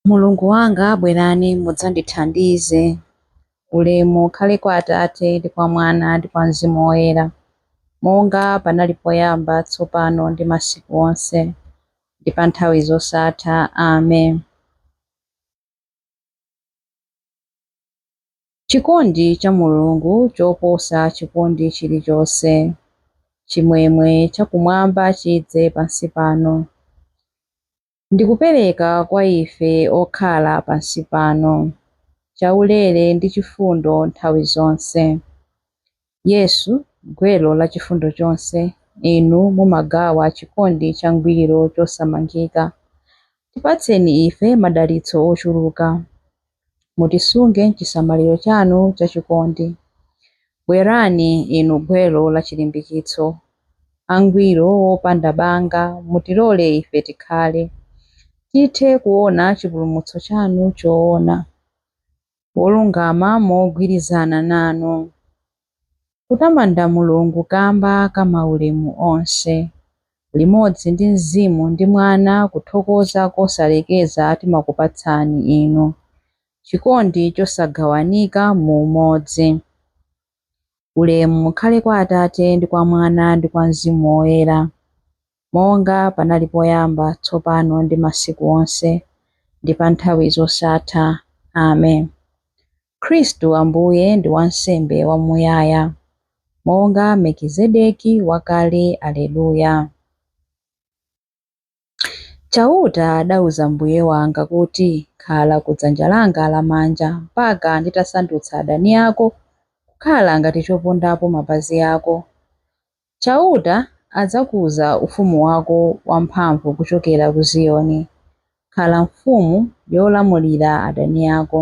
Mulungu wanga, bwerani mudzandithandize. Ulemu ukhale kwa Atate ndi kwa Mwana ndi kwa Mzimu Woyera, monga panali poyamba, tsopano ndi masiku onse, ndi pa nthawi zosatha. Amen. Chikondi cha Mulungu choposa chikondi chilichonse. Chimwemwe cha kumwamba chidze pansi pano, ndi kupereka kwa ife okhala pansi pano, chaulere ndi chifundo nthawi zonse. Yesu, gwero la chifundo chonse, inu mumagawa chikondi changwiro chosamangika. Tipatseni ife madalitso ochuluka. Mutisunge m'chisamaliro chanu chachikondi. Bwerani inu gwero la chilimbikitso, angwiro wopanda banga, mutilole ife tikhale, tithe kuona chipulumutso chanu choona, wolungama mogwirizana nanu. Kutamanda Mulungu kamba ka maulemu onse, limodzi ndi Mzimu ndi Mwana kuthokoza kosalekeza timakupatsani inu, chikondi chosagawanika mu umodzi. Ulemu ukhale kwa Atate ndi kwa Mwana ndi kwa Mzimu Woyera, monga panali poyamba, tsopano ndi masiku onse, ndi pa nthawi zosatha. Amen. Khristu Ambuye ndi wansembe wamuyaya, monga Melkizedeki wakale. Alleluya. Chauta adauza Mbuye wanga kuti, Khala ku dzanja langa lamanja, mpaka nditasandutsa adani ako kukhala ngati chopondapo mapazi ako. Chauta adzakuza ufumu wako wamphamvu kuchokera ku Ziyoni. Khala mfumu yolamulira adani ako.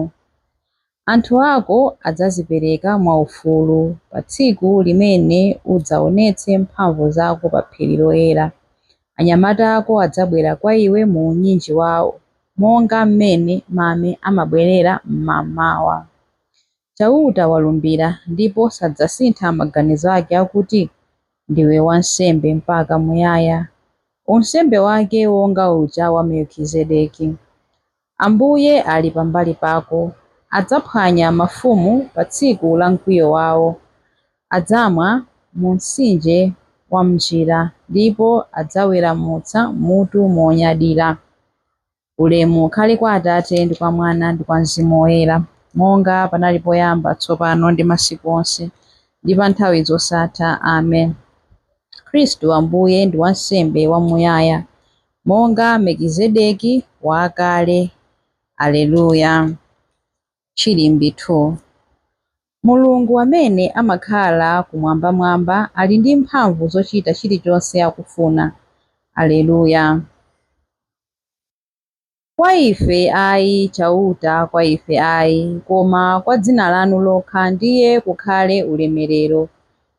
Anthu ako adzadzipereka mwaufulu pa tsiku limene udzaonetse mphamvu zako pa phiri loyera. Anyamata ako adzabwera kwa iwe mu unyinji wawo, monga mmene mame amabwerera mmamawa. Chauta walumbira, ndipo sadzasintha maganizo ake akuti, Ndiwe wansembe mpaka muyaya, unsembe wake wonga uja wa Melkizedeki. Ambuye ali pambali pako, adzaphwanya mafumu pa tsiku la mkwiyo wawo. Adzamwa mu mtsinje wa m'njira, ndipo adzaweramutsa mutu monyadira. Ulemu ukhale kwa Atate ndi kwa Mwana ndi kwa Mzimu Woyera, monga panali poyamba, tsopano ndi masiku onse, ndi pa nthawi zosatha. Amen. Khristu Ambuye ndi wansembe wamuyaya, monga Melkizedeki wakale. Alleluya. Chilimbi 2. Mulungu amene amakhala kumwambamwamba ali ndi mphamvu zochita chilichonse akufuna. Alleluya. Kwa ife ayi, Chauta, kwa ife ayi, koma kwa dzina lanu lokha ndiye kukhale ulemerero,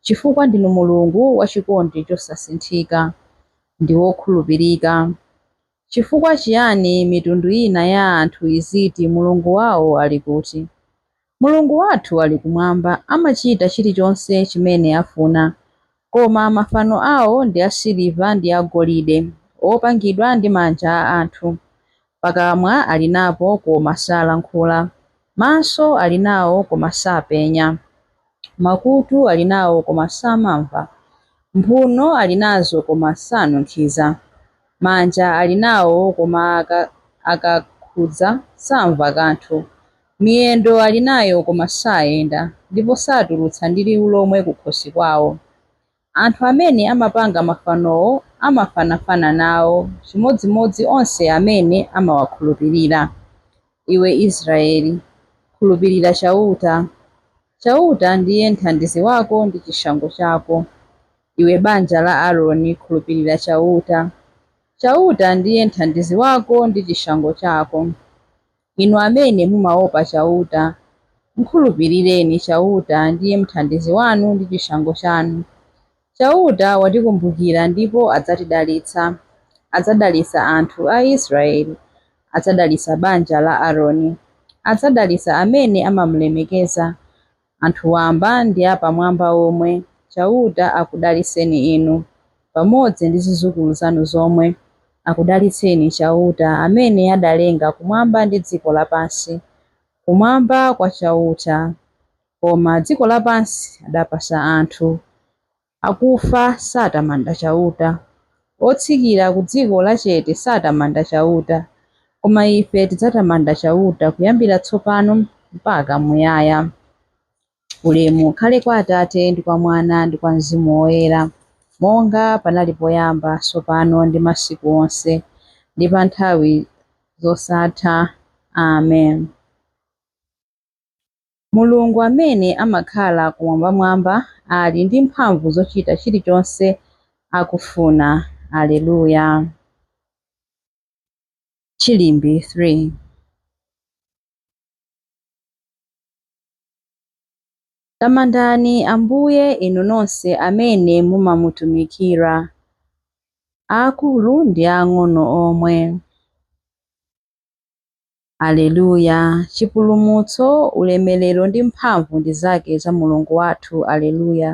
chifukwa ndinu Mulungu wachikondi chosasinthika ndi wokhulupirika. Chifukwa chiyani mitundu ina ya anthu iziti, Mulungu wawo ali kuti? Mulungu wathu ali kumwamba, amachita chilichonse chimene afuna. Koma mafano awo ndi asiliva ndi agolide, opangidwa ndi manja a anthu. Pakamwa ali napo koma salankhula, maso ali nawo koma sapenya, makutu ali nawo koma samamva, mphuno ali nazo koma sanunkhiza, manja ali nawo koma akakhudza samva kanthu. Miyendo ali nayo koma sayenda, ndipo satulutsa ndi liwu lomwe kukhosi kwawo. Anthu amene amapanga mafanowo amafanafana nawo, chimodzimodzi onse amene amawakhulupirira. Iwe Israele, khulupirira Chauta. Chauta ndiye mthandizi wako ndi chishango chako. Iwe banja la Aroni, khulupirira Chauta. Chauta ndiye mthandizi wako ndi chishango chako. Inu amene mumaopa Chauta, mkhulupirireni Chauta, ndiye mthandizi wanu ndi chishango chanu. Chauta watikumbukira ndipo adzatidalitsa. Adzadalitsa anthu a Israele, adzadalitsa banja la Aroni. Adzadalitsa amene amamlemekeza, anthu wamba ndi apamwamba omwe. Chauta akudalitseni inu, pamodzi ndi zidzukulu zanu zomwe. Akudalitseni Chauta, amene adalenga kumwamba ndi dziko lapansi. Kumwamba kwa Chauta, koma dziko lapansi adapatsa anthu. Akufa satamanda Chauta, otsikira ku dziko lachete satamanda Chauta. Koma ife tidzatamanda Chauta kuyambira tsopano mpaka muyaya. Ulemu ukhale kwa Atate ndi kwa Mwana ndi kwa Mzimu Woyera, monga panali poyamba, tsopano ndi masiku onse, ndi pa nthawi zosatha. Amen. Mulungu amene amakhala kumwambamwamba ali ndi mphamvu zochita chilichonse akufuna. Alleluya. Chilimbi 3. Tamandani Ambuye inu nonse amene mumamutumikira, aakulu ndi aang'ono omwe. Alleluya. Chipulumutso, ulemerero ndi mphamvu ndi zake za Mulungu wathu. Alleluya.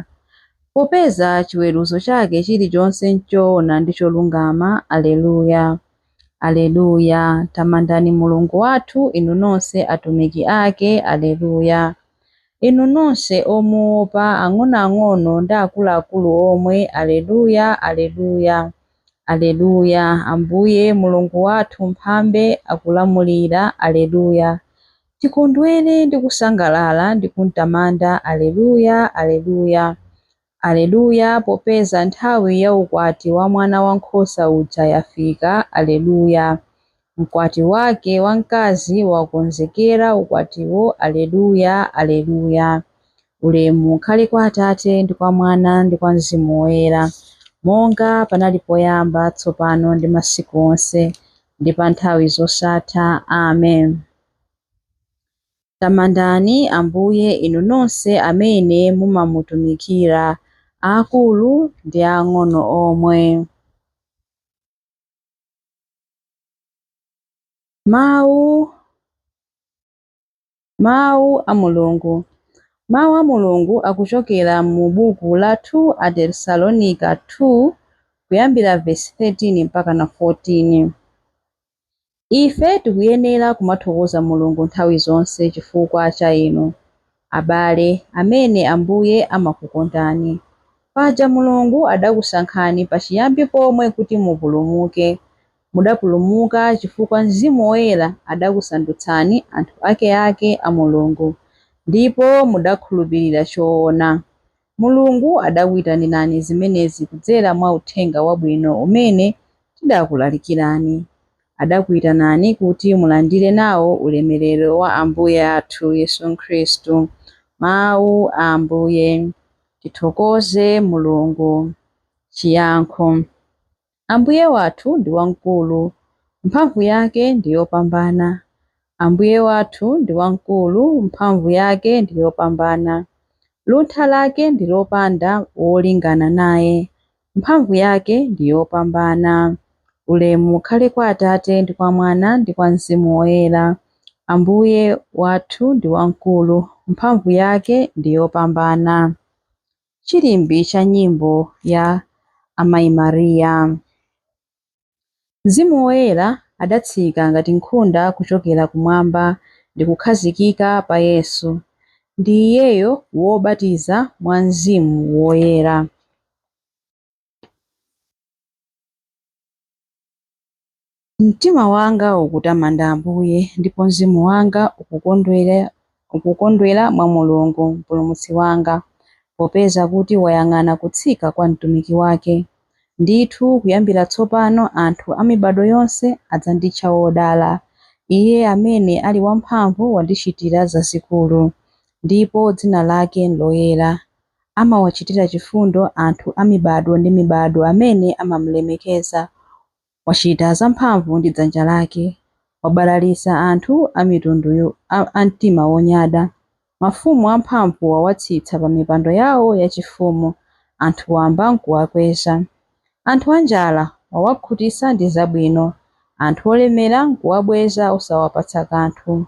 Popeza chiweruzo chake chilichonse n'choona ndi cholungama. Alleluya. Alleluya. Tamandani Mulungu wathu, inu nonse atumiki ake. Alleluya. Inu nonse omuopa, ang'onoang'ono ndi akuluakulu omwe. Alleluya, Alleluya. Alleluya. Ambuye Mulungu wathu mphambe akulamulira. Alleluya. Tikondwere ndi kusangalala ndi kumtamanda. Alleluya, Alleluya. Alleluya, popeza nthawi ya ukwati wa Mwana Wankhosa uja yafika. Alleluya. Mkwati wake wamkazi wakonzekera ukwatiwo. Alleluya, Alleluya. Ulemu ukhale kwa Atate ndi kwa Mwana ndi kwa Mzimu Woyera, monga panali poyamba, tsopano ndi masiku onse, ndi pa nthawi zosatha. Amen. Tamandani Ambuye inu nonse amene mumamutumikira, aakulu ndi aang'ono omwe. Mawu a Mulungu. Mawu a Mulungu akuchokera mu buku la 2 Atesalonika 2 kuyambira verse 13 mpaka na 14. Ife tikuyenera kumathokoza Mulungu nthawi zonse chifukwa cha inu, abale, amene Ambuye amakukondani. Paja Mulungu adakusankhani pachiyambi pomwe kuti mupulumuke. Mudapulumuka chifukwa Mzimu Woyera adakusandutsani anthu akeake a Mulungu, ndipo mudakhulupirira choona. Mulungu adakuyitanirani zimenezi kudzera mwa Uthenga Wabwino umene tidakulalikirani. Adakuyitanani kuti mulandire nawo ulemerero wa Ambuye athu Yesu Khristu. Mawu a Ambuye. Tithokoze Mulungu. Chiyankho. Ambuye wathu ndi wamkulu, mphamvu yake ndi yopambana. Ambuye wathu ndi wamkulu, mphamvu yake ndi yopambana. Luntha lake ndi lopanda wolingana naye, mphamvu yake ndi yopambana. Ulemu ukhale kwa Atate ndi kwa Mwana ndi kwa Mzimu Woyera. Ambuye wathu ndi wamkulu, mphamvu yake ndi yopambana. Chilimbi cha nyimbo ya Amayi Mariya. Mzimu Woyera adatsika ngati nkhunda kuchokera kumwamba ndi kukhazikika pa Yesu. Ndi Iyeyo wobatiza mwa Mzimu Woyera. Mtima wanga ukutamanda Ambuye, ndipo mzimu wanga ukukondwera mwa Mulungu Mpulumutsi wanga, popeza kuti wayang'ana kutsika kwa mtumiki wake. Ndithu kuyambira tsopano anthu a mibado yonse adzanditcha wodala. Iye amene ali wamphamvu wandichitira zazikulu, ndipo dzina lake n'loyera. Amawachitira chifundo anthu a mibado ndi mibado amene amamulemekeza. Wachita zamphamvu ndi dzanja lake, wabalalitsa anthu a mtima wonyada. Mafumu amphamvu wawatsitsa pa mipando yawo yachifumu, anthu wamba n'kuwakweza. Anthu anjala wawakhutitsa ndi zabwino, anthu olemera n'kuwabweza osawapatsa kanthu.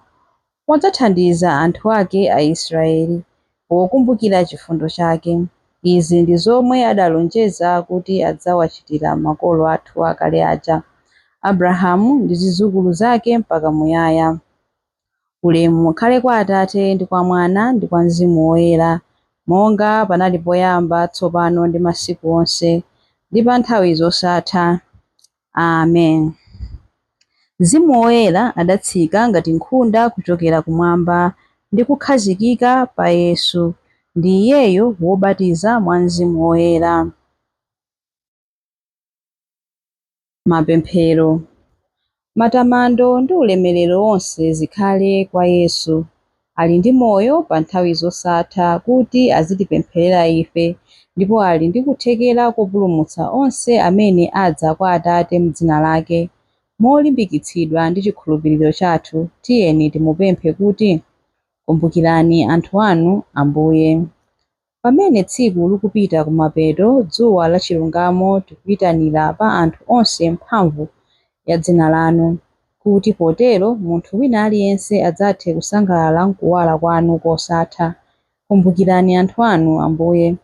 Wadzathandiza anthu ake Aisraeli, pokumbukira chifundo chake. Izi ndi zomwe adalonjeza kuti adzawachitira makolo athu akale aja. Abrahamu ndi zidzukulu zake mpaka muyaya. Ulemu ukhale kwa Atate ndi kwa Mwana ndi kwa Mzimu Woyera, monga panali poyamba, tsopano ndi masiku onse, ndi pa nthawi zosatha. Amen. Mzimu Woyera adatsika ngati nkhunda kuchokera kumwamba ndi kukhazikika pa Yesu. Ndi Iyeyo wobatiza mwa Mzimu Woyera. Mapemphero. Matamando ndi ulemerero wonse zikhale kwa Yesu, ali ndi moyo pa nthawi zosatha kuti azitipempherera ife, ndipo ali ndi kuthekera kopulumutsa onse amene adza kwa Atate m'dzina lake. Molimbikitsidwa ndi chikhulupiriro chathu, tiyeni timupemphe kuti, kumbukirani anthu anu, Ambuye. Pamene tsiku likupita kumapeto, dzuwa la chilungamo tikuyitanira pa anthu onse mphamvu ya dzina lanu, kuti potero munthu wina aliyense adzathe kusangalala m'kuwala kwanu kosatha. Kumbukirani anthu anu, Ambuye.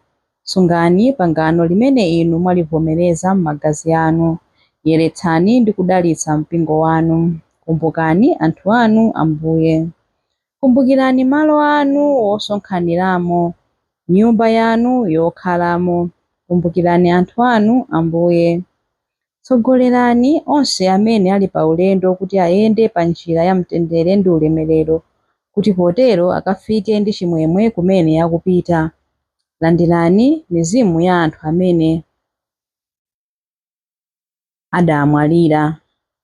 Sungani pangano limene inu mwalivomereza m'magazi anu. Yeretsani ndi kudalitsa mpingo wanu. Kumbukani anthu anu, Ambuye. Kumbukirani malo anu wosonkhaniramo, nyumba yanu yokhalamo. Kumbukirani anthu anu, Ambuye. Tsogolerani onse amene ali pa ulendo kuti ayende pa njira ya mtendere ndi ulemerero, kuti potero akafike ndi chimwemwe kumene akupita. Landirani mizimu ya anthu amene adamwalira.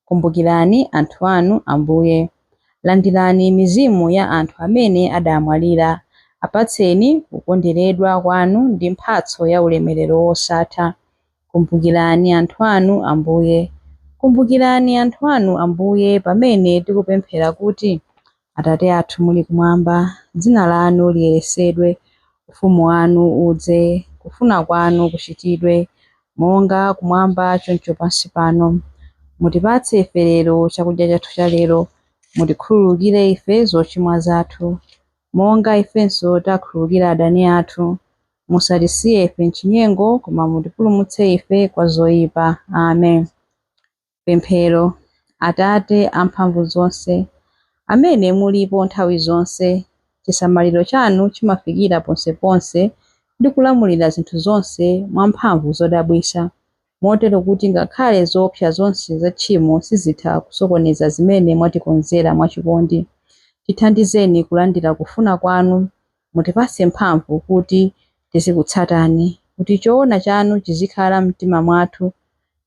Kumbukirani anthu anu, Ambuye. Landirani mizimu ya anthu amene adamwalira. Apatseni kukondweredwa kwanu ndi mphatso ya ulemerero wosatha. Kumbukirani anthu anu, Ambuye. Kumbukirani anthu anu, Ambuye, pamene tikupemphera kuti, Atate athu muli kumwamba, dzina lanu liyeretsedwe, ufumu wanu udze, kufuna kwanu kuchitidwe, monga kumwamba choncho pansi pano. Mutipatse ife lero chakudya chathu cha lero. Mutikhululukire ife zochimwa zathu, monga ifenso takhululukira adani athu. Musatisiye ife m'chinyengo, koma mutipulumutse ife kwa zoyipa. Amen. Pemphero. Atate amphamvu zonse, amene mulipo nthawi zonse, chisamaliro chanu chimafikira ponseponse ndi kulamulira zinthu zonse mwamphamvu zodabwitsa, motero kuti ngakhale zoopsa zonse za tchimo sizitha kusokoneza zimene mwatikonzera mwachikondi. Tithandizeni kulandira kufuna kwanu, mutipatse mphamvu kuti tizikutsatani, kuti choona chanu chizikhala m'mitima mwathu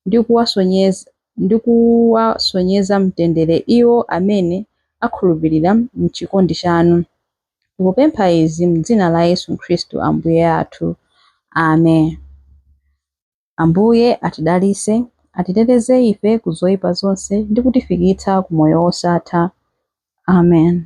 ndi kuwasonyeza mtendere iwo amene akhulupirira m'chikondi chanu. Tikupempha izi m'dzina la Yesu Khristu Ambuye athu. Amen. Ambuye atidalitse, atiteteze ife ku zoyipa zonse ndi kutifikitsa ku moyo wosatha. Amen.